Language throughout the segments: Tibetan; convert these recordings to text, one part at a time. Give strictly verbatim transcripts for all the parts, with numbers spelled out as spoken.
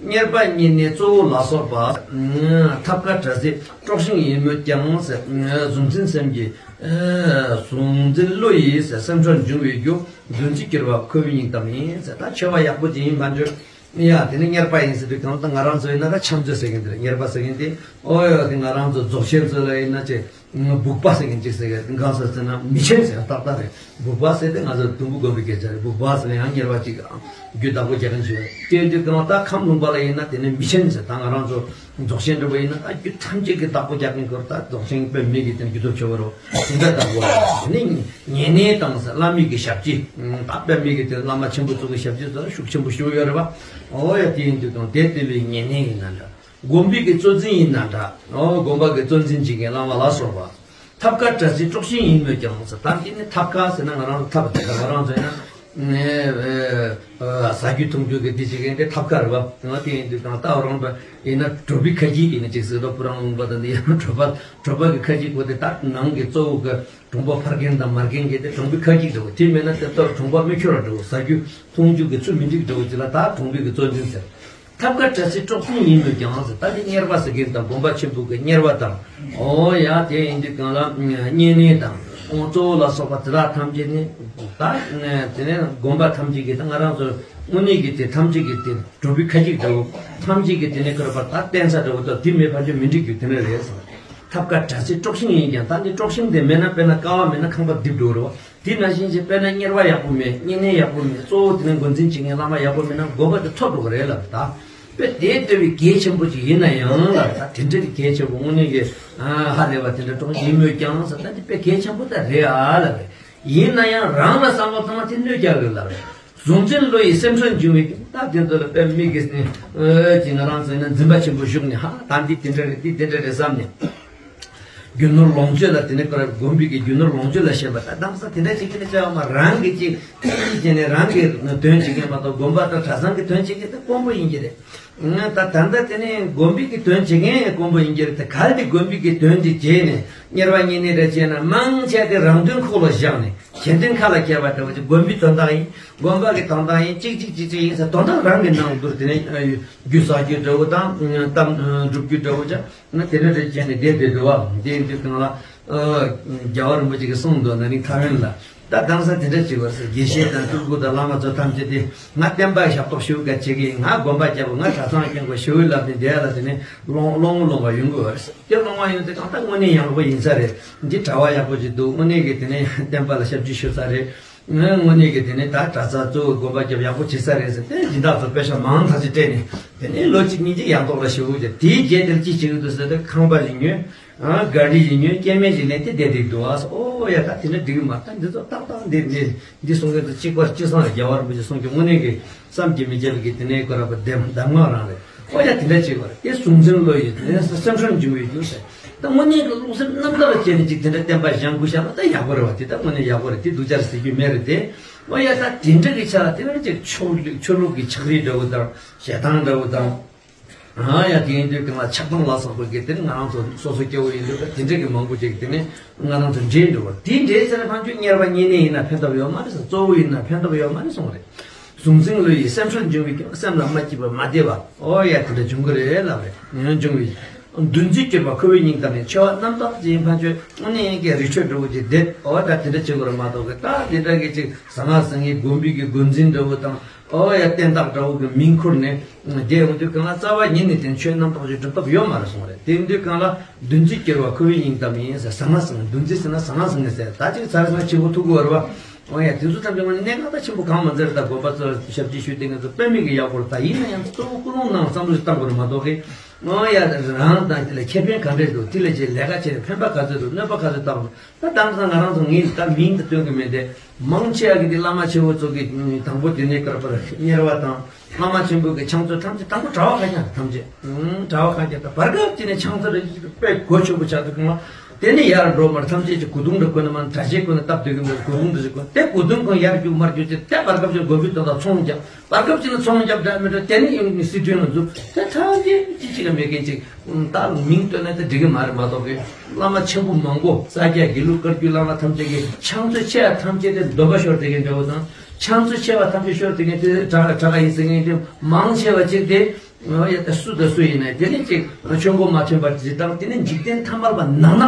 དམྱལ་བ་བསྙེན་གནས་གཙོ་བོ་ལ་སོགས་པ། ཐབས་མཁས་དྲག་རྩལ་དཀྲོགས་ཤིང་ཡིན་མོད་ཀྱང་། གཟུང་འཛིན་སེམས་ཀྱི་གཟུང་འཛིན་བློ་ཡིས་སེམས་སྲོག་འབྱུང་བའི་རྒྱུ། འདུ་འཛི་སྐྱེ་བ་འཁོར་བའི་སྙིང་གཏམ་ཡིན་ཟེར། ད་ཆེ་བ་ཡག་པོ་ཅིག་ཡིན་པ་འདྲ། ཡ་དེ་ནི་དམྱལ་བ་ཡིན་ཟེར་དུས་གང་ལྟར་ང་རང་ཚོ་ཡིན་ན་ད་ཆབ་མདོ་ཟེར་མཁན་དེ་རེད། དམྱལ་བ་ཟེར་མཁན་དེ། ཨོ་ཡ་དེ་ང་རང་ཚོ་རྫོགས་ཆེན་ཚོ་ལ་ཡིན་ན་ཅེ། སྦུག་པ་ཟེར་མཁན་ཅིག་ཟེར་གི་གང་ཟེར་ཟེར་ན་མི་ཆེན་ཟེར་ཏག་ཏག་རེད། སྦུག་པ་ཟེར་དེ་ང་ཚོ་དུམ་བུ་སྒོམ་པའི་སྐད་ཆ་རེད། སྦུག་པ་ཟེར་ན་ཡང་དམྱལ་བ་ཅིག་རྒྱུ་བདག་པོ་རྒྱག་མཁན་ཞིག་རེད། དེ་དུས་གང་ལྟར་ཁམས་ལུང་པ་ལ་ཡིན་ན་དེ་ནི་མི་ཆེན་ཟེར། ད་ང་རང་ཚོ་རྫོགས་ཆེན་འདྲ་པོ་ཡིན་ན་ད་རྒྱུ་ཐམས་ཅད་ཀྱི་བདག་པོ་རྒྱག་མཁན་སྐོར། ད་རྫོགས་ཆེན་དཔེ་མེད་ཀྱི་དེ་རྒྱུ་སྟོབས་ཆེ་བ་རོ། དེ་འདྲ་བདག་པོ་རེད། དེ་ནི་ཉེ་གནས་དང་ཟེར་བླ་མའི་གི་ཞབས་ཕྱི། ད་དཔེ་མེད་ཀྱི་དེ་བླ་མ་ཆེན་པོ་ཚོ་གི་ཞབས་ཕྱི་ཚོ་ཤུགས་ཆེན་པོ་ཞུ་ཡོད་རེད་པ། ཨོ་ཡ་དེ་ཡིན་དུས་གང་དེ་ལྟ་བུའི་ཉེ་གནས་ཡིན་ན་འདྲ། དགོན་པའི་གི་གཙོ་འཛིན་ཡིན་ན་འདྲ། ཨོ་དགོན་པ་གི་གཙོ་འཛིན་བྱེད་མཁན་བླ་མ་ལ་སོགས་པ། ཐབས་མཁས་དྲག་རྩལ་དཀྲོགས་ཤིང་ཡིན་མོད་ཀྱང་ཟེར། ད་འདི་ནི་ཐབས་མཁས་ཟེར་ན་ང་རང་ཚོ་ཐབས་དེ་ང་རང་ཚོ་ཡིན་ན། ཟ་རྒྱུ་འཐུང་རྒྱུ་གི་འདི་བྱེད་མཁན་དེ་ཐབས་མཁས་རེད་པ། ང་དེ་ཡིན་དུས་གང་ལྟ་བ་རང་པ་ཡིན་ན་གྲོང་པའི་ཁ་སྐྱིད་ཡིན་ན་ཅིག་ཟེར་རོ། སྤུ་རང་ལུང་པ་དང་འདི་ཡང་གྲོང་པ་གྲོང་པ་གི་ཁ་སྐྱིད་པོ་དེ་ད་ནང་གི་གཙོ་བོ་གི་གྲོང་པ་ཕར་རྒན་དང་མར་རྒན་གྱི་དེ་གྲོང་པའི་ཁ་སྐྱིད་འདྲ་བོ། དེ་མེད་ན་དེ་ལྟར་གྲོང་པ་མི་ཁྱོ་ར་འདྲ་བོ། ཟ་རྒྱུ་འཐུང་རྒྱུ་གི་ཚུལ་མི་འགྲིག་འདྲ་བོ་ཅིག་ལ་ད་གྲོང་པའི་གི་གཙོ་འཛིན་ཟེར། ཐབས་མཁས་དྲག་རྩལ་དཀྲོགས་ཤིང་ཡིན་མོད་ཀྱང་ཟེར། ད་དེ་དམྱལ་བ་ཟེར་མཁན་དང་དགོན་པ་ཆེན་པོ་གི་དམྱལ་བ་དང་། ཨོ་ཡ་དེ་ཡིན་དུས་གང་ལ་བསྙེན་གནས་དང་ཨོ་གཙོ་བོ་ལ་སོགས་པ་དེ་དག་ཐམས་ཅད་ནི། ད་དེ་ནས་དགོན་པ་ཐམས་ཅད་ཀྱི་ད་ང་རང་ཚོ་དངོས་གནས་ཀྱི་དེ་ཐམས་ཅད་ཀྱི་དེ་གྲོང་པའི་ཁ་སྐྱིད་འདྲ་བོ། ཐམས་ཅད་ཀྱི་དེ་ནས་ཁོ་ར་པ་ད་བརྟེན་ས་འདྲ་བོ་དང་དེ་མེད་པ་ཅོ་མི་འགྲིག་རྒྱུ་དེ་འདྲ་རེད་ཟེར། ཐབས་མཁས་དྲག་རྩལ་དཀྲོགས་ཤིང་ཡིན་ཀྱང་། ད་འདི་དཀྲོགས་ཤིང་དེ་མེད་ན་དཔེར་ན་ཀ་བ་མེད་ན་ཁང་པ་རྡིབ་འགྲོ་རེད་བ། དེ་ནང་བཞིན་གྱི་དཔེར་ན་དམྱལ་བ་ཡག་པོ་མེད། བསྙེན་གནས་ཡག་པོ་མེད། གཙོ་བོ་དེ་ནས་འགོ་འཛིན་བྱེད་མཁན་བླ་མ་ཡག་པོ་མེད་ན་དགོན་པ་དེ་ཐོར་འགྲོ་གི་རེད་ལབ་ད། དཔེ་དེ་ལྟ་བུའི་གལ་ཆེན་པོ་ཅིག་ཡིན་ན་ཡང་ལབ་ད། དེ་འདྲ་གི་གལ་ཆེན་པོ་དངོས་གནས་ཀྱི་ཧ་ལས་པ་དེ་འདྲ་གྲོགས་ཡིན་མོད་ཀྱང་ཟེར། ད་འདི་དཔེ་གལ་ཆེན་པོ་ད་རེད་ཨ་ལབ་རེད། ཡིན་ན་ཡང་རང་ལ་བསམ་བློ་བཏང་ན་དེ་གནོད་རྒྱག་གི་ལབ་རེད། གཟུང་འཛིན་བློ་ཡིས་སེམས་སྲོག་འབྱུང་བའི་རྒྱུ། ད་དེ་ཚོ་ལ་དཔེ་མི་གི་ནི་ཨོ་ཅིག་ང་རང་ཚོ་ཡིན་ན་འཛིན་པ་ཆེན་པོ་ཞུགས་ནས། ཧ་ད་འདི་དེ་འདྲ་རེད། འདི་དེ་འདྲ་རེད་བསམ་ནས། རྒྱུ་ནོར་ལོངས་སྤྱོད་ལ་དེ་ནས་ཁོ་ར་དགོན་པའི་གི་རྒྱུ་ནོར་ལོངས་སྤྱོད་ལ་ཞེན་པ། ད་གདམ་ས་དེ་འདྲ་བྱེད་ཀྱི་ནི་བྱ་བ་མ་རང་གི་ཅིག་བྱས་ནས་རང་གི་དོན་བྱེད་མཁན་མ་གཏོགས་དགོན་པ་དང་གྲྭ་ཚང་གི་དོན་བྱེད་མཁན་དེ་དཀོན་པོ་ཡིན་གྱི་རེད། ད་ད་ལྟ་དེ་ནས་དགོན་པའི་གི་དོན་བྱེད་མཁན་དཀོན་པོ་ཡིན་གྱི་རེད། དེ་གལ་ཏེ་དགོན་པའི་གི་དོན་དེ་བྱས་ནས་དམྱལ་བ་བསྙེན་གནས་རེ་བྱས་ན་མང་ཆེ་དེ་རང་དོན་ཁོག་ལ་བཞག་ནས་གཞན་དོན་ཁ་ལ་འཁྱེར་བ་འདྲ་བོ་ཅིག་དགོན་པའི་དོན་དག་ཡིན། དགོན་པ་གི་དོན་དག་ཡིན། ཅིག་ཅིག་ཅིག་ཅིག་ཡིན་ཟེར་དོན་དག་རང་གི་ནང་དུ་དེ་ནས་རྒྱུ་བསགས་རྒྱུ་འདྲ་བོ་དང་གཏམ་སྒྲུབ་རྒྱུ་འདྲ་བོ་ཅིག་ན་དེ་འདྲ་རེ་བྱས་ནས་བསྡད་བསྡད་འདུག་བ། དེ་ཡིན་དུས་གང་ལ། རྒྱལ་བ་རིན་པོ་ཆེ་གིས་གསུངས་འདུག་ན་ནིང་ཐའེ་ཝན་ལ། ད་གདམ་ས་དེ་འདྲ་བྱེད་པར་ཟེར། དགེ་བཤེས་དང་སྤྲུལ་སྐུ་དང་བླ་མ་ཚོ་ཐམས་ཅད་དེ་ང་བསྟན་པ་ཞབས་ཏོག་ཞུ་ག་བྱེད་ཀྱི་ཡིན། ང་དགོན་པ་རྒྱག་དགོས། ང་གྲྭ་ཚང་སྐྱོང་དགོས་ཞུ་ལབ་ནས་བསྡད་ལ། དེ་ནས་སློང་སློང་སློང་བ་ཡོང་གི་བར་ཟེར། དེ་སློང་བ་ཡོང་དུས་གང་ལྟར་དངོས་གནས་ཡག་པོ་ཡིན་ས་རེད། འདི་གྲྭ་བ་ཡག་པོ་ཅིག་འདུག་དངོས་གནས་ཀྱི་དེ་ནས་བསྟན་པ་ལ་ཞབས་ཕྱི་ཞུ་ས་རེད། ངས་དངོས་གནས་ཀྱི་དེ་ནས་ད་གྲྭ་ཚང་གཙོ་བོ་དགོན་པ་རྒྱབ་ཡག་པོ་བྱེད་ས་རེད་ཟེར། དེ་སྦྱིན་བདག་ཚོ་པེ་ཤ་མང་ཐག་ཆོད་སྤྲད་ནས་དེ་ནས་ལོ་གཅིག་གཉིས་ཅིག་ཡག་ཐོག་ལ་ཞུ་དགོས་ཀྱི། དེའི་རྗེས་དེར་ཅི་བྱེད་ཀྱི་འདུག་ཟེར་ཏེ་ཁང་པ་ཞིག་ཉོས། ཨ་ག་རི་ཞིག་ཉོས། སྐྱེ་དམན་ཞིག་ལེན་ཏེ་བསྡད་བསྡད་འདུག་ཨ། ཨོ་ཡ་ད་དེ་འདྲ་འགྲིག་གི་མ་རེད། ད་འདི་ཚོ་ཏག་ཏག་འདི་འདི་འདི་གསུང་གི་འདུག་གཅིག་པར་གཅིག་སང་རྒྱལ་བ་རིན་པོ་ཆེ་གསུང་གི་དངོས་གནས་ཀྱི་བསམ་གྱིས་མི་ཁྱབ་ཀྱི་དེ་ནས་ཁོ་ར་པ་གདམས་གདམས་ངག་རང་རེད། ཨོ་ཡ་དེ་འདྲ་བྱེད་དགོས་རེད། དེ་གཟུང་འཛིན་བློ་ཡིས་དེ་ནས་སེམས་སྲོག་འབྱུང་བའི་རྒྱུ་ཟེར། ད་དངོས་གནས་ཀྱི་བློ་སེམས་རྣམ་དག་བྱས་ནས་ཅིག་དེ་འདྲ་བསྟན་པ་བཞེངས་དགོས་བཞག་ན་ད་ཡག་པོ་རེད་བ། དེ་ད་དངོས་གནས་ཡག་པོ་རེད། དེ་སྡུག་ཅག་ཟེར་རྒྱུ་མེད་རེད་དེ། ཨོ་ཡ་ད་དེ་འདྲ་གི་ཆ་ལ་དེ་བས་ཅིག་ཆོས་ལུགས་ཆོས་ལུགས་ཀྱི་ཆགས་རིས་འདྲ་བོ་དང་ཞེ་སྡང་འདྲ་བོ་དང་། ཨ་ཡ་དེ་ཡིན་དུས་གང་ལ་ཆགས་སྡང་ལ་སོགས་པ་གི་དེ་ནི་ང་རང་ཚོ་སོ་སོ་སྐྱེ་བོ་ཡིན་དུས་དེ་འདྲ་གི་མང་པོ་ཅིག་དེ་ནི་ང་རང་ཚོ་འདྲེས་འགྲོ་བ། དེ་འདྲེས་ཟེར་ན་ཕན་ཆོད་དམྱལ་བ་བསྙེན་གནས་ཡིན་ན་ཕན་ཐོགས་ཡོད་མ་རེད་ཟེར། གཙོ་བོ་ཡིན་ན་ཕན་ཐོགས་ཡོད་མ་རེད་གསུངས་རེད། གཟུང་འཛིན་བློ་ཡིས་སེམས་སྲོག་འབྱུང་བའི་སྐྱོན། སེམས་ལ་མ་སྐྱིད་པ་མ་བདེ་བ། ཨོ་ཡ་དེ་འདྲ་འབྱུང་གི་རེད་ལབ་རེད། ཡང་འབྱུང་བའི་འདུ་འཛི་སྐྱེ་བ་འཁོར་བའི་སྙིང་གཏམ་ཡིན། ཆེ་བ་རྣམ་དག་ཅིག་ཡིན་ཕན་ཆོད་དངོས་གནས་ཀྱི་རི་ཁྲོད་འདྲ་བོ་ཅིག་བསྡད། ཨོ་ད་དེ་འདྲ་བྱེད་དགོས་རེད་མ་གཏོགས་གི་ད་དེ་འདྲ་གི་ཅིག་ཟང་ངེ་ཟིང་ངེ་དགོན་པའི་གི་འགོ་འཛིན་འདྲ་བོ་དང་། ཨོ་ཡ་བསྟན་བདག་འདྲ་བོ་གི་མིང་ཁུར་ནས་བསྡད་ཡོང་དུས་གང་ལ་རྩ་བ་ཉིད་ནས་དེ་ཆོས་རྣམ་དག་ཅིག་སྒྲུབ་ཐབས་ཡོད་མ་རེད་གསུངས་རེད། དེ་ཡིན་དུས་གང་ལ་འདུ་འཛི་སྐྱེ་བ་འཁོར་བའི་སྙིང་གཏམ་ཡིན་ཟེར། ཟང་ངེ་ཟིང་ངེ་འདུ་འཛི་ཟེར་ན་ཟང་ངེ་ཟིང་ངེ་ཟེར། ད་ཅིག་ཚར་ཟིན་ཆེ་བོ་ཐུག་གི་བར་བ། ཨོ་ཡ་དེ་ཚོ་ཐམས་ཅད་ང་གནད་འགག་ད་ཆེན་པོ་གང་མ་མཛད་རེད། ད་དགོན་པ་ཚོ་ཞབས་ཕྱི་ཞུས་ཏེ་ང་ཚོ་དཔེ་མེད་ཀྱི་ཡག་པོ་རེད། ད་ཡིན་ན་ཡང་གཙོ་བོ་ཀུན་སློང་ནང་བསམ་བློ་ཞིག་བཏང་དགོས་རེད་མ་གཏོགས་གི། ཨོ་ཡ་རང་དང་དེ་ལ་ཁེ་ཕན་ག་འདྲས་འདུག་དེ་ལ་ཅིག་ལས་ཀ་བྱས་ནས་ཕན་པ་ག་ཚོད་འདུག་གནོད་པ་ག་ཚོད་བཏང་རུང་། ད་དེང་སང་ང་རང་ཚོ་ངས་ད་མིང་དུ་སྟོན་གི་མེད་དེ། མང་ཆེ་བ་གི་དེ་བླ་མ་ཆེན་པོ་ཚོ་གི་དང་པོ་དེ་ནས་ཀར་པར་གཉེར་བ་དང་བླ་མ་ཆེན་པོ་གི་ཕྱག་མཛོད་ཐམས་ཅད་དང་པོ་གྲྭ་བ་ཁ་ཤས་ཐམས་ཅད། ཨང་གྲྭ་བ་ཁ་ཤས་ད་བར་སྐབས་ཅིག་ནས་ཕྱག་མཛོད་རེ་དཔེ་གོ་ཆོད་པོ་ཆགས་འདུག་གང་ལ། དེ་ནས་ཡར་འགྲོ་མར་ཐམས་ཅད་ཀྱི་གོས་ཐུང་འདྲ་གོན་ན་མ་གྲྭ་ཆས་གོན་ན་སྟབས་བདེ་གི་མེད། གོས་ཐུང་འདྲ་ཞིག་གོན་དེ་གོས་ཐུང་གོན་ཡར་རྒྱུག་མར་རྒྱུག་ཅིག་དེ་བར་སྐབས་ཅིག་དགོན་པའི་དོན་དག་ཚོང་རྒྱག་བར་སྐབས་ཅིག་ན་ཚོང་རྒྱབ་འདྲ་མི་འདྲ་དེ་ནི་ཡོང་ནི་སྲིད་དོན་ལ་འཛུལ། དེ་ཐམས་ཅད་ཅི་ཅི་ག་མེད་མཁན་ཅིག་ད་མིང་བཏོན་ན་དེ་འགྲིག་གི་མ་རེད་མ་གཏོགས་གི། བླ་མ་ཆེན་པོ་མང་པོ་ས་སྐྱ་དགེ་ལུགས་བཀའ་བརྒྱུད་བླ་མ་ཐམས་ཅད་ཀྱི་ཕྱག་མཛོད་ཆེ་བ་ཐམས་ཅད་དེ་འདོན་པ་ཤོར་བསྡད་མཁན་འདྲ་བོ་དང་། ཕྱག་མཛོད་ཆེ་བ་ཐམས་ཅད་ཤོར་བསྡད་མཁན་དེ་གྲྭ་གྲྭ་ཁ་ཡིན་ཟེར་མཁན་དེ་མང་ཆེ་བ་ཅིག་དེ། ཨོ་ཡ། ད་སུ་དང་སུ་ཡིན་ནའི་དེ་ནི་ཅིག་ཆོས་མགོ་མ་ཐོན་པར་ཇི་ལྟར་དེ་ནི་འཇིག་རྟེན་ཐ་མལ་པ་ནང་ན་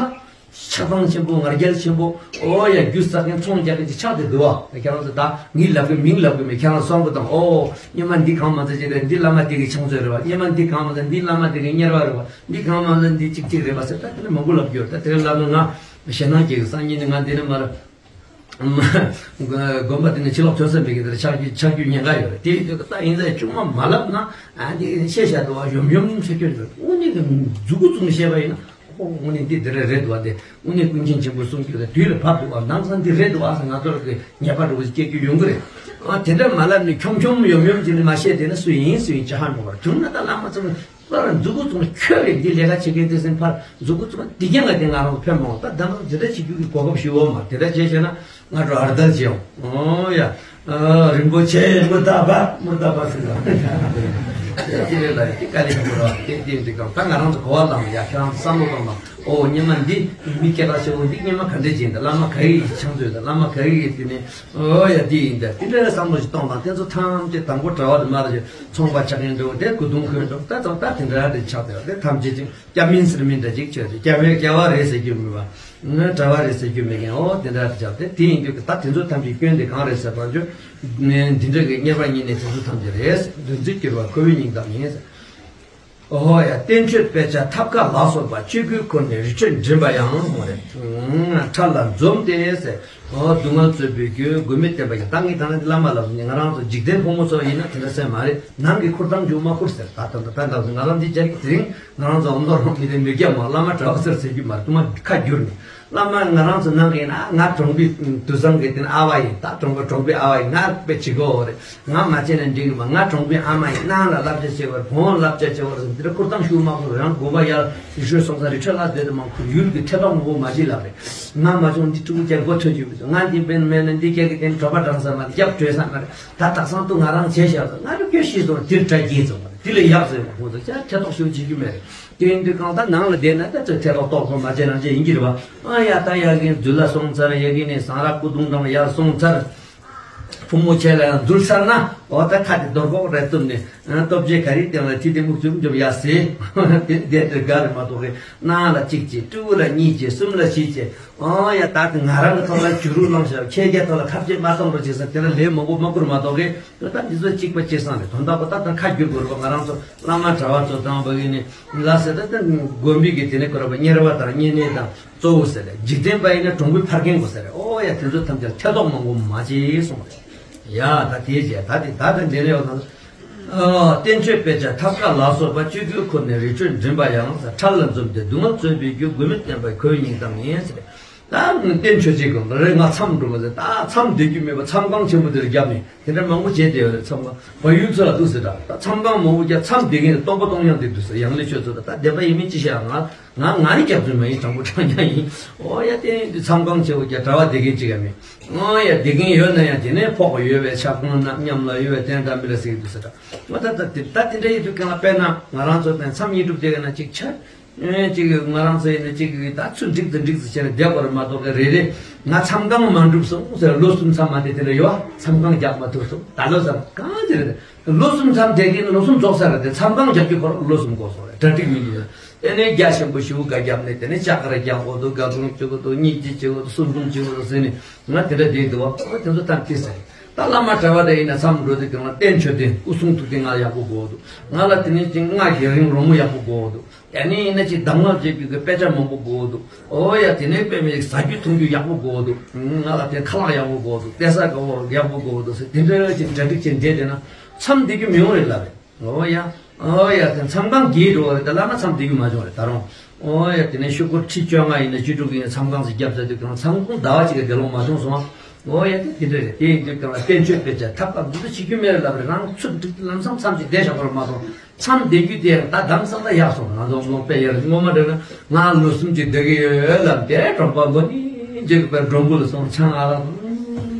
ཆགས་སྡང་ཆེན་པོ་ང་རྒྱལ་ཆེན་པོ། ཨོ་ཡ། རྒྱུ་བསགས་མཁན་ཚོང་རྒྱག་མཁན་ཅིག་ཆགས་བསྡད་འདུག་བ། ཁྱེད་རང་ཚོ་ད་ངས་ལབ་གི་མིང་ལབ་གི་མེད། ཁྱེད་རང་བསམ་བློ་བཏང་། ཨོ་སྔོན་མ་འདི་གང་མ་ཚད་ཅིག་རེད། འདི་བླ་མ་དེ་གི་ཕྱག་མཛོད་རེད་བ། སྔོན་མ་འདི་གང་མ་ཚད་འདི་བླ་མ་དེ་གི་གཉེར་པ་རེད་བ། འདི་གང་མ་ཚད་འདི་ཅིག་ཅིག་རེད་བ་ཟེར། ད་དེ་ནི་མང་པོ་ལབ་རྒྱུ་ཡོད། ད་དེ་རིང་ལབ་ན་ང་ཞེད་སྣང་སྐྱེ་གི། སང་ཉིན་ནི་ང་འདི་ནས་མར་དགོན་པ་དེ་ནས་ཕྱི་ལོག་ཐོན་ས་མེད་གི། དེར་ཆགས་རྒྱུ་ཆགས་རྒྱུ་ཉེན་ཁ་ཡོད་རེད། དེ་ཡིན་དུས་ད་ཡིན་ཙང་ཆུང་མ་མ་ལབ་ན་ཨ་འདི་ཤེས་བྱ་འདུག་བ། ཡོམ་ཡོམ་ཤེས་རྒྱུ་རེད། དངོས་གནས་ཀྱི་མཛུ་གུ་བཙུགས་ནས་བཤད་པ་ཡིན་ན། ཨོ་དངོས་གནས་འདི་འདི་རེད་རེད་འདུག་བ། དེ་དངོས་གནས་ཀུན་མཁྱེན་ཆེན་པོས་གསུངས་རྒྱུ་རེད། དུས་ལ་བབ་འདུག་བ། ནང་ཚང་འདི་རེད་འདུག་བ་ཟེར་ང་ཚོར་གི་ཉེས་པ་འདྲ་བོ་ཞིག་སྐྱེ་རྒྱུ་ཡོང་གི་རེད། ཨ་དེ་འདྲ་མ་ལབ་ནས་ཁྱོམ་ཁྱོམ་ཡོམ་ཡོམ་བྱས་ནས་མ་བཤད་བསྡད་ན་སུ་ཡིན་སུ་ཡིན་ཅི་ཧ་འགྲོ་བར་བྱུང་ན། ད་བླ་མ་ཚོ་ཕར་མཛུ་གུ་བཙུགས་ནས་ཁྱོད་ཀྱིས་འདི་ལས་ཀ་བྱེད་མཁན་དེ་ཟིན། ཕར་མཛུ་གུ་བཙུགས་ནས་འདི་རྐྱང་ག་དེ་ང་རང་ལ་ཕན་མ་འོང་། ད་ད་ང་འདི་འདྲ་བྱེད་རྒྱུ་གི་གོ་སྐབས་ཞུ་འོང་མ། དེ་འདྲ་བྱས་བྱས་ན་ང་འགྲོ་ཨར་དལ་བྱེད་འོང་། ཨོ་ཡ། ཨ་རིན་པོ་ཆེ་མུར་ད་པ་མུར་ད་པ་ཟེར་ལ། དེ་ཅི་རེད་ལ་དེ་དཀའ་ལས་ཁག་པོ་ར། དེ་དེ་འདི་གང་ད་ང་རང་ཚོ་གོ་བ་ལངས་ཡ། ཁྱེད་རང་ཚོ་བསམ་བློ་གཏོང་ལ། ཨོ་སྔོན་མ་འདི་མི་སྐྱེ་ཁ་ཆེ་བོ་འདི་སྔོན་མ་ག་འདྲས་བྱས་འདི་བླ་མ་ག་ཡི་ཕྱག་མཛོད་དང་བླ་མ་ག་ཡི་དེ་ནས། ཨོ་ཡ། འདི་ཡིན་ད། དེ་འདྲ་བསམ་བློ་ཞིག་གཏོང་དང་། དེ་ཚོ་ཐམས་ཅད་དང་པོ་གྲྭ་བ་དེ་མ་རེད། ཚོང་པ་ཆགས་མཁན་འདྲ་བོ་དེ་སྐུ་གདུང་འཁོད་འགྲོ། ད་ཚོ་ད་དེ་འདྲ་རེད་ཆགས་དེ་དེ་ཐམས་ཅད་ཅིག་སྐྱ་མིན་སེར་མིན་འདྲ་ཅིག་བྱས་ཏེ་སྐྱ་བའི་སྐྱ་བ་རེད་ཟེར་རྒྱུ་མེད་པ། ང་གྲྭ་བ་རེད་ཟེར་རྒྱུ་མེད་མཁན། ཨོ་དེ་འདྲ་རེད་ཆགས་དེ། དེ་ཡིན་དུས་ད་དེ་ཚོ་ཐམས་ཅད་སྐྱོན་དེ་གང་རེད་ཟེར་བ་ཅོ། འདི་འདྲ་གི་གཉེར་པ་ཉིད་ནས་དེ་ཚོ་ཐམས་ཅད་རེད། འདུ་འཛི་སྐྱུར་བ་ཁོ་བོའི་སྙིང་གཏམ་ཡིན་ཟེར། ཨོ་ཡ། བསྟན་བཅོས་དཔེ་ཆ་ཐབ་ཀ་ལ་སོགས་པ། སྤྱོད་དགུའི་འཁོར་ནས་རི་ཁྲོད་འགྲིམ་པ་ཡང་། ཧོ་རེ། ཁྲ་ལ་འཛོམས་ཏེ་ཟེར། ཨོ་སྡུག་བསྔལ་རྩོད་པའི་རྒྱུ་མགོན་མེད་བསྟན་པ་ཡང་། ད་ངས་ད་ནི་བླ་མ་ལབ་ནས་ང་རང་ཚོ་འཇིག་རྟེན་ཕོ་མོ་ཚོ་ཡིན་ན་དེ་འདྲ་ཟེར་མ་རེད། ནང་གི་འཁུར་སྟངས་ཅིག་མ་འཁུར་ཟེར། ད་ད་ད་ད་ལབ་ང་རང་འདི་སྦྱར་གི། དེ་རིང་ང་རང་ཚོ་འོ་མདོ་རང་མི་རེད། མི་རྒྱ་མ་བླ་མ་གྲྭ་བ་ཟེར་ཟེར་རྒྱུ་མ་རེད། དུ་མ་ཁ་བསྒྱུར་ནས། བླ་མ་ང་རང་ཚོ་ནང་གི་ཡིན་ན་ང་གྲོང་པའི་དུད་ཚང་གི་དེ་ནི་ཨ་བ་ཡིན། ད་གྲོང་པ་གྲོང་པའི་ཨ་བ་ཡིན། ང་དཔེ་བྱེད་དགོས་རེད། ང་མ་བྱས་ན་འགྲིག་གི་མ། ང་གྲོང་པའི་ཨ་མ་ཡིན། ནང་ལ་བསླབ་བྱ་བྱེད་པར་བོང་བསླབ་བྱ་བྱེད་པར་ཟེར། འདི་འདྲ་འཁུར་སྟངས་ཤུགས་མ་འཁུར། རང་དགོན་པ་ཡར་རི་ཁྲོད་སོང་ཙང་རི་ཁྲོད་ལ་སྡོད་དུ་མ་འཁུར། ཡུལ་གྱི་ཁྲེ་ཐོག་མང་པོ་མ་བྱེད་ལབ་རེད། ང་མ་བྱུང་འདི་ཕྲུ་གུ་ཀྱང་མགོ་ཐོན་གྱི་མི་འདུག་ང་འདི་བན་མེད་ན་འདི་སྐྱེ་གི་དེ་ནི་གྲོད་པ་འགྲང་ས་མ་རེད། རྒྱབ་བྲོས་ས་མ་རེད། ད་དག་སང་དུ་ང་རང་བྱས་བཞག་ཙང་ང་རང་སྐྱོ་ཤི་སོང་། དེར་གྲ་རྒྱས་ཙང་མ་རེད། དེ་ལས་ཡག་ཟེར་བ་ཁོང་ཚོ་ཅག་ཁྲེ་ཐོག་ཤུགས་བྱེད་རྒྱུ་མེད་རེད། དེ་ཡིན་དུས་གང་ལྟར་ནང་ལ་བསྡད་ན་ད་ཚོད་ཐེ་ལོག་ཏོག་ཙམ་མ་བྱས་རང་བྱས་ཡིན་གྱི་རེད་བ། ཨ་ཡ། ད་ཡ་གིན་འཛུལ་ལ་སོང་ཚར། ཡ་གིན་ནས་ཟངས་རག་སྐུ་གདུང་དང་ཡར་སོང་ཚར། ཕུང་པོ་ཆེ་ལ་ཡང་འཛུལ་ཚར་ན། འོ་ད་ཁ་དེ་རྡོ་ཀོག་རེ་བཏུམས་ནས། ཨ་སྟོབས་ཆེ་ག་རེ་སྟེང་ལ་ཁྲིད་དེ་མུག་ཆུམ་ཆུམ་ཡ་ཟེ། དེ་དེ་དེ་དགའ་རེ་མ་གཏོགས་གི། ནང་ལ་གཅིག་བྱས། ཕྲུ་གུ་ལ་གཉིས་བྱས། གསུམ་ལ་བཞི་བྱས། ཨོ་ཡ། ད་དེ་ང་རང་གི་ཐོག་ལ་བྱུ་རུ་བླངས་ཤག་ཁྱེད་ཀྱི་ཐོག་ལ་ཁ་གཅད་མ་གཏོང་རོགས་བྱེད་ཟེར། དེ་ལ་ལས་མང་པོ་མ་བསྐུར་མ་གཏོགས་གི། ད་འདི་ཚོ་གཅིག་པ་གཅིག་སང་རེད། དོན་དག་པོ་ད་ད་ཁ་བསྒྱུར་དགོས་རེད་པ། ང་རང་ཚོ་བླ་མ་གྲྭ་བ་ཚོ་དང་བ་གི་ནི་ལ་ཟེར། ད་ད་དགོན་པའི་གི་དེ་ནི་ཁོ་ར་པ་གཉེར་པ་དང་བསྙེན་གནས་དང་གཙོ་བོ་ཟེར་རེད། འཇིག་རྟེན་པ་ཡིན་ན་གྲོང་པའི་ཕ་རྒན་གོ་ཟེར་རེད། ཨོ་ཡ། དེ་ཚོ་ཐམས་ཅད་ཐེ་གཏོགས་མང་པོ་མ་བྱེད་གསུངས་རེད། ཡ་ད་དེ་བྱས། ད་དེ་ད་ད་འདི་ནས་ཡོང་ན། ཨ་བསྟན་བཅོས་དཔེ་ཆ་ཐབ་ཀ་ལ་སོགས་པ། སྤྱོད་དགུའི་འཁོར་ནས་རི་ཁྲོད་འགྲིམ་པ་ཡང་ཟེར། ཁྲ་ལ་འཛོམས་ཏེ་སྡུག་བསྔལ་རྩོད་པའི་རྒྱུ། མགོན་མེད་བསྟན་པ་ཁོ་བོའི་སྙིང་གཏམ་ཡིན་ཟེར། ད་བསྟན་བཅོས་ཅིག་གི་རེད། ང་མཚམས་འགྲོ་མ་ཟེར། ད་མཚམས་བསྡད་རྒྱུ་མེད་པ་མཚམས་ཁང་ཆེན་པོ་དེར་བརྒྱབ་ནས་དེ་འདྲ་མང་པོ་བྱས་བསྡད་ཡོད་རེད། མཚམས་ཁང་བལ་ཡུལ་ཚོ་ལ་འདུག་ཟེར། ད་ད་མཚམས་ཁང་མང་པོ་བརྒྱབ། མཚམས་བསྡད་མཁན་དེ་སྟོང་པ་སྟོང་རྐྱང་དེ་འདུག་ཟེར། ཡང་ལེ་ཆོས་ཚོ། ད་ད་བདེན་པ་ཡིན་མིན་ཅི་ཤེས་ཨ། ང་ང་ང་ནི་སྐྱག་རྫུན་མ་ཡིན། དྲང་པོ་དྲང་རྐྱང་ཡིན། ཨོ་ཡ། དེ་ཡིན་དུས་མཚམས་ཁང་ཆེ་བོ་བརྒྱབ། གྲྭ་བ་བསྡད་མཁན་ཅིག་ཡང་མེད། ཨོ་ཡ། བསྡད་མཁན་ཡོད་ན་ཡང་དེ་ནས་ཕོག་པ་ཡོད་པའི་ཆ་གང་ན་མཉམ་ལ་ཡོད་པའི་དེ་འདྲ་མི་ལ་ཟེར་གི་འདུག་ཟེར། ད་ད་ད་དེ་ད་དེ་འདྲ་ཡིན་དུས་གང་ལ། དཔེར་ན་ང་རང་ཚོ་དེ་མཚམས་གཉིས་གྲུབ་དེ་ག་ན་ཅིག་ཆ། ཨེ་ཅིག་ང་རང་ཚོ་ཡིན་ན་ཅིག་ད་ཚུར་འགྲིག་ཙམ་འགྲིག་ཙམ་བྱས་ནས་བསྡད་པ་རེད་མ་གཏོགས་གི། རེ་རེ་ང་མཚམས་ཁང་མ་འགྲུབ་སོང་ཟེར། ལོ་གསུམ་མཚམས་མ་བསྡད་དེ་འདྲ་ཡོད་ཨ། མཚམས་ཁང་རྒྱག་མ་ཐུབ་སོང་། ད་ལོ་གསུམ་གང་ཅི་རེད། ལོ་གསུམ་མཚམས་བསྡད་ཀྱི་ནི་ལོ་གསུམ་རྫོགས་ས་རེད་དེ། མཚམས་ཁང་རྒྱག་རྒྱུ་ཁོ་རང་ལོ་གསུམ་འགོར་སོང་རེད། གྲ་སྒྲིག་མི་འདུག་དེ་ནས་རྒྱ་ཆེན་པོ་ཞེ་པོ་འགའ་བརྒྱབ་ནས། དེ་ནས་ལྕགས་ར་རྒྱག་དགོས་འདུག་དགའ་སྒྲུང་བྱེད་དགོས་འདུག་སྙིང་རྗེ་བྱེད་དགོས་འདུག་སུན་སུན་བྱེད་དགོས་འདུག་ཟེར་ནས་ང་དེ་འདྲ་བསྡད་འདུག་བ། དེ་ཚོ་ཐམས་ཅད་ཟེར། ད་བླ་མ་གྲྭ་བ་དེ་ཡིན་ན་མཚམས་འགྲོ་དུས་གང་ལ་བསྟན་ཆོས་དེ་སྐུ་གསུང་ཐུགས་དེ་ང་ཡག་པོ་དགོས་འདུག་ང་ལ་དེ་ནས་ཅིག་སྔགས་ཀྱི་རིང་རོལ་མོ་ཡག་པོ་དགོས་འདུག་ཡང་ནི་ཡིན་ན་ཅིག་གདམས་ངག་བྱེད་རྒྱུ་གི་དཔེ་ཆ་མང་པོ་དགོས་འདུག་ཨོ་ཡ། དེ་ནས་དཔེ་མེད་ཟ་རྒྱུ་འཐུང་རྒྱུ་ཡག་པོ་དགོས་འདུག་ང་ལ་དེ་ཁ་ལག་ཡག་པོ་དགོས་འདུག་བསྡད་ས་ག་བ་ཡག་པོ་དགོས་འདུག་ཟེར། དེ་འདྲ་ཅིག་གྲ་སྒྲིག་བྱས་བསྡད་བསྡད་ན་མཚམས་བསྡད་རྒྱུ་མི་ཡོང་རེད་ལབ་རེད། ཨོ་ཡ། ཨོ་ཡ། དེ་མཚམས་ཁང་གིས་འགྲོ་བ་རེད། ད་བླ་མ་མཚམས་བསྡད་རྒྱུ་མ་བྱུང་རེད་ད་རུང་། ཨོ་ཡ། དེ་ནས་ཤོག་སྒོར་ཁྲི་བཅོ་ལྔ་ཡིན་ན་བཅུ་དྲུག་ཡིན་ན་མཚམས་ཁང་ཞིག་བརྒྱབ་ཚར་དུས་གང་མཚམས་ཁང་ཟླ་བ་གཅིག་གི་དགེ་སློང་མ་བྱུང་སོང་ཨ། ཨོ་ཡ། དེ་དེ་འདྲ་རེད། དེ་ཡིན་དུས་གང་ལ་བསྟན་བཅོས་དཔེ་ཆ་ཐབ་ཀ་འདི་ཚོ་བྱེད་རྒྱུ་མེད་རེད་ལབ་རེད། རང་ཚུར་འགྲིག་ལམ་སང་མཚམས་ཅིག་བསྡད་བཞག་པ་རེད་མ་གཏོགས། མཚམས་བསྡད་རྒྱུ་དེ་ད་དམ་སང་ད་ཡག་སོང་། ང་ཚོ་ལོག་པས་ཡར་ངོ་མ་འདྲ་ན་ང་ལོ་གསུམ་ཅིག་སྡོད་ཀྱི་ཡོད་ལབ་དེ་གྲོགས་པ་མགོ་ནི་འཇིག་པའི་འགྲོ་འགུལ་སོང་ཆང་ཨ་ལ་ང་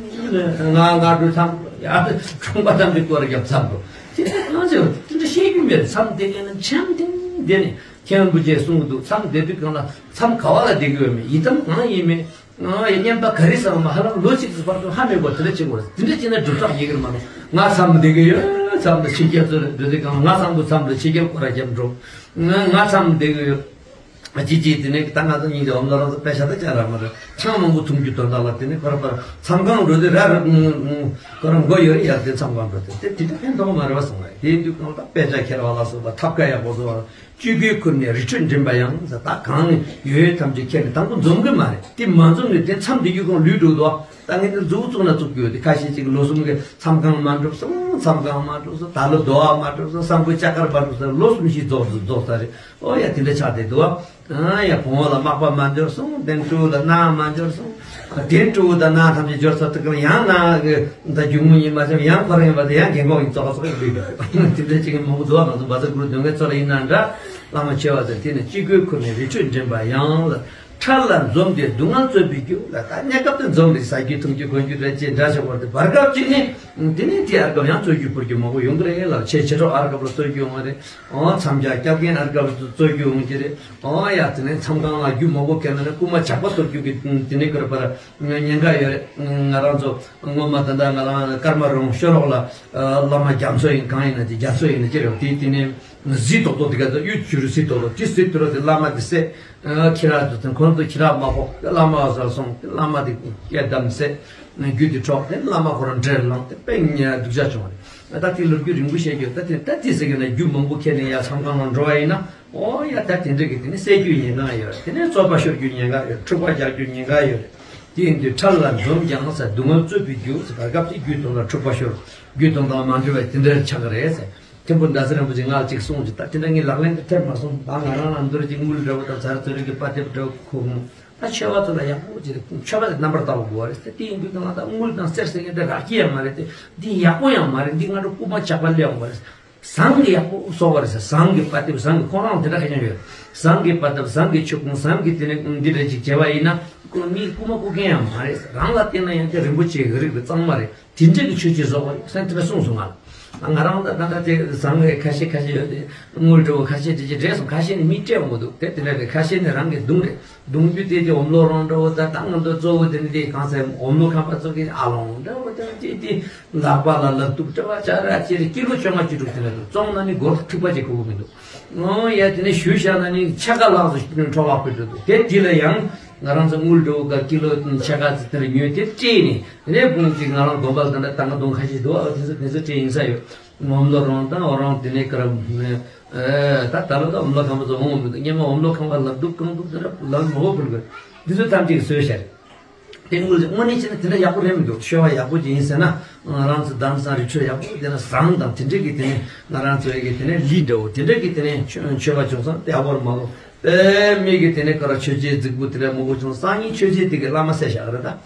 ང་འགྲོ་ཚང་ཡ་གྲོང་པ་ཐམས་ཅད་སྐོར་རྒྱབ་ཚར་འགྲོ། དེ་ཚོ་ང་ཚོས་དེ་འདྲ་ཤེས་རྒྱུ་མེད། མཚམས་བསྡད་མཁན་ན་འཆམ་ཐིང་བསྡད་ནས་མཁན་པོ་ཅེས་གསུང་གི་འདུག་མཚམས་བསྡད་དུས་གང་ལ་མཚམས་ག་བ་ལ་བསྡད་ཀྱི་ཡོད་མེད། ཡི་དམ་གང་ཡིན་མིན། ང་ཡི་བསྙེན་པ་ག་རེ་བསགས་མ་ཧ་ལམ་ལོ་གཅིག་གི་བར་དུ་ཧ་མེད་པར་དེ་འདྲ་བྱེད་དགོས་རེད། དེ་འདྲ་བྱས་ན་སྒྲུབ་རྟགས་ཡིན་གྱི་རེད་མ་གཏོགས། ང་མཚམས་བསྡད་ཀྱི་ཡོད་ མཚམས་དུ་ཕྱི་རྒྱལ་ཚོ་རེ་འདོད་དེ་གང་ང་ཚང་དུ་མཚམས་དུ་ཕྱི་རྒྱལ་ཁོ་ར་རྒྱབ་འགྲོ། ང་ང་ཚང་བསྡད་གི་ཡོད། ཅི་ཅི་དེ་ནས་ད་ང་ཚོ་གཉིས་ཀྱི་འོམ་ལོ་རང་ཚོ་དཔེ་ཆ་ད་ཅང་རག་མ་རེད། ཆང་མང་པོ་འཐུང་རྒྱུ་དོན་དག་ལ་དེ་ནས་ཁོ་ར་པར་མཚམས་ཁང་འགྲོ་དུས་ར་ར་ཁོ་ར་མགོ་ཡོད་རེད་ཡ། དེ་མཚམས་ཁང་འགྲོ་དུས་དེ་དེ་འདྲ་ཕན་ཐོགས་མ་རེད་བ་སོང་བས། དེ་ཡིན་དུས་གང་ལྟར་དཔེ་ཆ་ཁྱེར་བ་ལ་སོགས་པ་ཐབ་ཀ་ཡག་པོ་བཟོ་བ། སྤྱི་སྒོའི་ཁུར་ནས་རི་ཁྲོད་འགྲིམ་པ་ཡང་ཟེར། ད་གང་ཡོད་ཐམས་ཅད་ཁྱེར་ནས་དང་པོ་འཛོམས་གི་མ་རེད། དེ་མ་འཛོམས་ནས་དེ་མཚམས་དེ་ཡུལ་ཁོང་ལུས་འགྲོ་འདུག་ད་ངས་འདི་མཛུབ་བཙུགས་ན་བཙུགས་རྒྱུ་ཡོད་དེ། ཁ་ཤས་ཅིག་ལོ་གསུམ་གི་མཚམས་ཁང་མ་འགྲུབ་སོང་། མཚམས་ཁང་མ་འགྲུབ་སོང་། ད་ལོ་རྡོ་བ་མ་འགྲུབ་སོང་། སང་ཕོད་ལྕགས་མཁར་མ་འགྲུབ་སོང་། ལོ་གསུམ་བཞི་རྫོགས་རྫོགས་ས་རེད། ཨོ་ཡ་དེ་འདྲ་ཆགས་བསྡད་འདུག་ཨ། ཡ་བོང་བུ་ལ་མག་པ་མ་འབྱོར་སོང་། དེ་ཕྲུ་གུ་ལ་ནང་མ་འབྱོར་སོང་། དེ་ཕྲུ་གུ་དང་ནང་ཐམས་ཅད་འབྱོར་ཚར་དུས་ཀྱང་ཡང་ནང་གི་ད་རྒྱུ་དངོས་ཡིན་མ་ཚད་ཡང་ཁོ་རང་ཡིན་པ་དེ་ཡང་རྒན་གོག་ཡིན་ཙོག་ཙོག་ཡིན་པས། དེ་འདྲ་ཅིག་གི་མང་པོ་འདུག་ཨ། ང་ཚོ་བ་ཚ་གུ་རུ་སྡོད་མཁན་ཚོ་ལ་ཡིན་ན་འདྲ། བླ་མ་ཆེ་བ་ཚོ་དེ་ནི་སྤྱི་སྒོའི་ཁུར་ནས་རི་ཁྲོད་འགྲིམ་པ་ཡང་ལ། འཕྲལ་ལ་འཛོམས་ཏེ་སྡུག་བསྔལ་རྩོད་པའི་རྒྱུ་ལ། ད་གནས་སྐབས་དེ་འཛོམས་རེད། ཟ་རྒྱུ་འཐུང་རྒྱུ་གོན་རྒྱུ་རེད་ཅེས་འདྲ་ཆགས་པར་དེ་བར་སྐབས་ཅིག་ནི་དེ་ནས་དེ་བར་སྐབས་ཡང་རྩོད་རྒྱུ་ཕུར་རྒྱུ་མང་པོ་ཡོང་གི་རེད་ལ། ཆེ་ཆེ་གྲོགས་ཨར་སྐབས་ལ་རྩོད་རྒྱུ་ཡོང་བ་རེད། ཨོ་མཚམས་སྦྱར་སྐྱབས་མཁན་ཨར་སྐབས་ལ་རྩོད་རྒྱུ་ཡོང་གི་རེད། ཨོ་ཡ་དེ་ནས་མཚམས་ཁང་ལ་རྒྱུ་མང་པོ་ཁྱེར་ན་ནི་རྐུན་མ་ཇག་པ་གཏོར་རྒྱུ་གི་དེ་ནས་ཀར་པར་ཉེན་ཁ་ཡོད་རེད། ང་རང་ཚོ་སྔོན་མ་ད་ལྟ་ང་རང་ཀརྨ་རོང་ཤོ་རོག་ལ་བླ་མ་རྒྱ་མཚོ་ཡིན་གང་ཡིན་ན་དེ་རྒྱ་མཚོ་ཡིན་ན་ཅི་རེད། དེ་དེ་ནས་གཟི་ཏོག་ཏོག་དེ་ག་ཚོད་གཡུ་བྱུ་རུ་གཟི་ཏོག་ཏོག་དེ་གཟི་དུ་རོ་དེ་བླ་མ་དེ་སད། ཁྱི་ར་དུ་དང་ཁོང་ཚོ་ཁྱི་ར་མ་ཕོག་བླ་མ་ཟ་སོང་། བླ་མ་དེ་སྐད་བསྡམས་སེ་རྒྱུད་དེ་འཕྲོག་དེ་བླ་མ་ཁོ་རང་འདྲེར་ལངས་ཏེ་དཔེ་ཉ་སྡུག་ཅག་བྱུང་བ་རེད། ད་དེ་ལོ་རྒྱུས་རིང་པོ་བཤད་རྒྱུ། ད་དེ་ད་དེ་ཟེར་གི་ན་རྒྱུ་མང་པོ་ཁྱེར་ནས་ཡར་མཚམས་ཁང་ལ་འགྲོ་བ་ཡིན་ན། ཨོ་ཡ་ད་དེ་འདྲ་གི་དེ་ནི་བསད་རྒྱུ་ཉེན་ཁ་ཡོད་རེད། དེ་ནས་རྩོད་པ་ཤོར་རྒྱུ་ཉེན་ཁ་ཡོད། འཁྲུག་པ་རྒྱག་རྒྱུ་ཉེན་ཁ་ཡོད་རེད། དེ་ཡིན་དུས་འཕྲལ་ལ་འཛོམས་ཀྱང་ཟེར། སྡུག་བསྔལ་རྩོད་པའི་རྒྱུ་ཟེར། བར་སྐབས་ཀྱི་རྒྱུད་དོན་ལ་འཁྲུག་པ་ཤོར། རྒྱུད་དོན་དང་མ་འབྲེལ་བའི་དེ་འདྲ་ཆགས་ཀྱི་རེད་ཟེར། ཐིམ་ཕུ་ཟླ་ཟེར་རིན་པོ་ཆེ་ང་ལ་གཅིག་གསུངས་ཀྱི། ད་དེ་འདྲ་ངས་ལག་ལེན་དུ་ཐེབས་མ་སོང་། ད་ང་རང་ལ་འདུར་གྱི་དངུལ་འདྲ་བོ་དང་ཟ་ར་ཚོ་རིགས་ཀྱི་པ་ཏེབ་འདྲ་བོ་ཁུག་ད་ཆོས་པ་ཚོ་ལ་ཡག་པོ་ཅིག་རེད། ཆོས་པ་དེ་རྣམ་པར་ལྟ་བ་དགོས་པ་རེད་ཟེར། དེ་ཡིན་དུས་ང་ད་དངུལ་དང་གསེར་ཟེར་མཁན་དེ་རག་གི་ཡང་མ་རེད་དེ། འདི་ཡག་པོ་ཡང་མ་རེད། འདི་ང་ཚོ་རྐུན་མ་ཇག་པ་སླེབས་ཡོང་བ་རེད། ཟངས་ཀྱི་ཡག་པོ་བཟོ་བ་རེད་ཟེར། ཟངས་ཀྱི་པ་ཏེབ། ཟངས་ཀྱི་ཁོང་རང་དེ་འདྲ་ཁ་ཤས་ཡོད། ཟངས་ཀྱི་པ་ཏེབ། ཟངས་ཀྱི་ཆུ་ཁུང་། ཟངས་ཀྱི་དེ་ནས་འདི་འདྲ་ཅིག་བྱས་པ་ཡིན་ན་ཁོང་མིའི་རྐུན་མ་རྐུ་མཁན་ཡང་མ་རེད། རང་ལ་བལྟས་ན་ཡང་དེ་རིན་པོ་ཆེ་གི་རིགས་དེ་གཙང་མ་རེད། དེ་འདྲ་གི་ཆོས་ཅིག་བཟོ་བ་ཡོད་ཟེར་དེ་འདྲ་གསུངས་སོང་ང་ལ། ང་རང་ད་ད་ལྟ་དེ་ཟངས་ཀྱི་ཁ་ཤས་ཁ་ཤས་ཡོད་དེ། དངུལ་འདྲ་བོ་ཁ་ཤས་དེ་ཅིག་རེད་སོང་། ཁ་ཤས་ནི་མི་སྤྲད་འོང་གི་འདུག་དེ་དེ་འདྲ་རེད། ཁ་ཤས་ནི་རང་གི་གདུང་རེད། གདུང་རྒྱུད་དེ་དེ་འོམ་ལོ་རོང་འདྲ་བོ། ད་ད་ང་ཚོ་གཙོ་བོ་དེ་ནི་དེ་གང་ཟེར་འོམ་ལོ་ཁང་པ་ཚོ་གི་ཨ་ལོང་འདྲ་བོ་དེ་དེ་དེ་ལག་པ་ལ་ལག་གདུབ་འདྲ་བ་ཅ་ར་ཅེ་རེ་ཀི་ལོ་བཅོ་ལྔ་བཅུ་དྲུག་དེ་འདྲ་འདུག་བཙོང་ན་ནི་སྒོར་ཐིགས་པ་ཅིག་དགོས་ཀྱི་མི་འདུག་ཨོ་ཡ་དེ་ནི་ཞུ་བཞག་ན་ནི་ཕྱེད་ཀ་ལྷག་ཙམ་འཕྲོ་བ་ཕུལ་འགྲོ་འདུག་དེ་དེ་ལ་ཡང་ང་རང་ཚོ་དངུལ་འདྲ་བོ་ག་ཀི་ལོ་ཕྱེད་ཀ་ཙམ་དེ་ལ་ཉོས་ཏེ་སྤྲད་ནས། དེ་ནས་དགུང་ཅིག་ང་རང་དགོན་པ་ལ་ད་ལྟ་ད་ང་གདུང་ཁ་ཤས་འདུག་ཨ། དེ་ཚོ་དེ་ཚོ་སྤྲད་ཡིན་ས་ཡོད། འོམ་ལོ་རོང་དང་འོ་རོང་དེ་ནས་ཀ་ར། ཨེ། ད་ད་ལོ་ད་འོམ་ལོ་ཁང་པ་ཚོ་འོང་མི་འདུག་སྔོན་མ་འོམ་ལོ་ཁང་པ་ལག་གདུབ་རྐང་གདུབ་དེ་འདྲ་ལག་མང་པོ་ཕུལ་དགོས། འདི་ཚོ་ཐམས་ཅད་ཀྱིས་བཟོས་བཞག་རེད། དེ་དངོས་གནས་དངོས་གནས་བྱས་ན་དེ་འདྲ་ཡག་པོ་རེད་མི་འདུག་ཆོས་པ་ཡག་པོ་ཅིག་ཡིན་ཟེར་ན། ང་རང་ཚོ་དམ་གཙང་རི་ཁྲོད་ཡག་པོ་དེ་ན་ཟངས་དང་དེ་འདྲ་གི་དེ་ནས་ང་རང་ཚོ་ཡི་གི་དེ་ནས་ལི་འདྲ་བོ་དེ་འདྲ་གི་དེ་ནས་ཆོས་ཆོས་པ་བྱུང་ཙང་དེ་ཡག་པོ་རེད་མ་གཏོགས། དཔེ་མི་གི་དེ་ནས་ཀ་ར་ཆོས་རྗེ་རྫིག་པོ་དེ་འདྲ་མང་པོ་བྱུང་། སང་ཉིན་ཆོས་རྗེ་དེ་གི་བླ་མ་བསད་བཞག་གི་རེད་ད།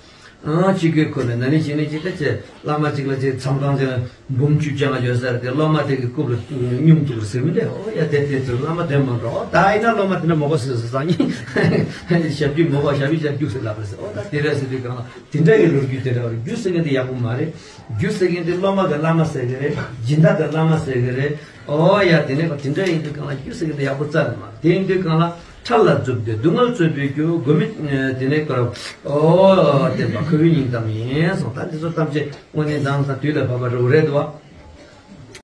ཨང་། གཅིག་གི་ཁོ་ནས་ན་ནིང་གཞེས་ནིང་གཅིག་ད་ཆེ་བླ་མ་གཅིག་ལ་ཆེ་མཚམས་ཁང་ཆེ་འབུམ་བཅུ་བཅང་ཡོད་ས་རེད་དེ། སློབ་མ་དེ་གི་རྐུབ་ལ་སྙུང་འདུག་རེད་ཟེར་མི་འདྲ། ཨོ་ཡ་དེ་དེ་ཚོ་བླ་མ་དེ་མ་འགྲོ། ད་ཡིན་ན་སློབ་མ་དེ་འདྲ་མོ་གོ་ཟེར་སོང་། སང་ཉིན་ཞབས་ཀྱུ་མོ་གོ་ཞབས་ཀྱུ་ཞབས་ཀྱུ་ཟེར་ལབ་རེད་ཟེར། ཨོ་ད་དེ་རེད་ཟེར་དུས་གང་ལ་དེ་འདྲ་གི་ལོ་རྒྱུས་དེ་འདྲ་བ་རེད། རྒྱུ་ཟེར་མཁན་དེ་ཡག་པོ་མ་རེད། རྒྱུ་ཟེར་མཁན་དེ་སློབ་མ་གི་བླ་མ་ཟེར་གི་རེད། སྦྱིན་བདག་གི་བླ་མ་ཟེར་གི་རེད། ཨོ་ཡ་དེ་ནས་དེ་འདྲ་ཡིན་དུས་གང་ལ་རྒྱུ་ཟེར་མཁན་དེ་ཡག་པོ་རྩ་ནས་མ་རེད། དེ་ཡིན་དུས་གང་ལ། འཕྲལ་ལ་རྩོད་པའི་སྡུག་བསྔལ་རྩོད་པའི་རྒྱུ། མགོ་མི་དེ་ནས་ཀ་ར། ཨོ་བསྟན་པ་ཁོ་བོའི་སྙིང་གཏམ་ཡིན་སོང་། ད་འདི་ཚོ་ཐམས་ཅད་དངོས་གནས་དྭངས་སང་དུས་ལ་བབ་པ་རེད་བ།